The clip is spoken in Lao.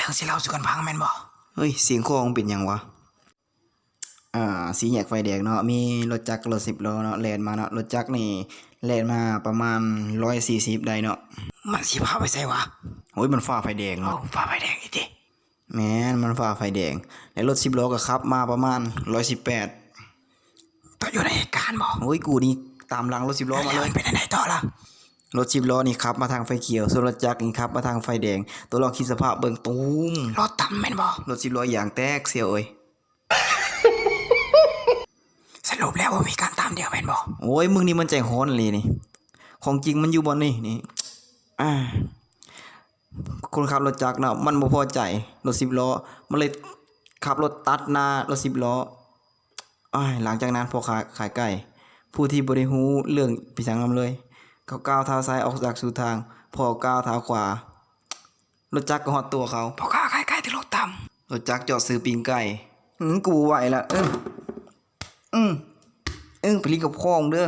ກໍຊິເລົ່າສູ່ກັນຟັງແມ່ນບໍ່? ເຮີ້ຍ ສຽງຄໍມັນເປັນຫຍັງວະ? ອ່າ ສີ່ແຍກໄຟແດງເນາະ ມີລົດຈັກກັບລົດສິບລໍ້ເນາະ ແລ່ນມາເນາະ. ລົດຈັກນີ້ແລ່ນມາປະມານຮ້ອຍສີ່ສິບໄດ້ເນາະ. ມັນຊິພາໄປໃສວະ? ໂອ້ຍ ມັນຝ່າໄຟແດງເນາະ. ເອົ້າ ຝ່າໄຟແດງອີກຕິ? ແມ່ນ ມັນຝ່າໄຟແດງ ແລະລົດສິບລໍ້ກໍຂັບມາປະມານຮ້ອຍສິບແປດ. ໂຕຢູ່ໃນເຫດການບໍ່? ໂອ້ຍ ກູນີ້ຕາມຫຼັງລົດສິບລໍ້ມາເລີຍ. ເປັນຈັ່ງໃດຕໍ່ລະ? ລົດສິບລໍ້ນີ້ຂັບມາທາງໄຟຂຽວ ສ່ວນລົດຈັກນີ້ຂັບມາທາງໄຟແດງ. ໂຕລອງຄິດສະພາບເບິ່ງ ຕູມ ລໍ້ຕຳແມ່ນບໍ່? ລົດສິບລໍ້ຢາງແຕກສ່ຽວເອີຍ. ສະຫຼຸບແລ້ວບໍ່ມີການຕຳດຽວແມ່ນບໍ່? ໂອ້ຍ ມຶງນີ້ມັນໃຈຮ້ອນອີ່ຫຼີນີ້ ຂອງຈິງມັນຢູ່ບ່ອນນີ້ນີ້. ອ່າ ຄົນຂັບລົດຈັກເນາະ ມັນບໍ່ພໍໃຈລົດສິບລໍ້ ມັນເລີຍຂັບລົດຕັດໜ້າລົດສິບລໍ້. ອ້າຍ ຫຼັງຈາກນັ້ນພໍ່ຄ້າຂາຍໄກ່ ຜູ້ທີ່ບໍ່ໄດ້ຮູ້ເລື່ອງໄປຫຍັງນຳເລີຍ ເຂົາກ້າວເທົ້າຊ້າຍອອກຈາກສູ່ທາງ ພໍ່ກ້າວເທົ້າຂວາ ລົດຈັກກໍຮອດຕົວເຂົາ. ພໍ່ຄ້າຂາຍໄກ່ຖືກລົດຕຳ. ລົດຈັກຈອດຊື້ປີ້ງໄກ່. ອື ກູບໍ່ໄຫວລະ ເອີ ອື ອື ໄປຫຼິ້ນກັບພໍ່ມຶງເດີ.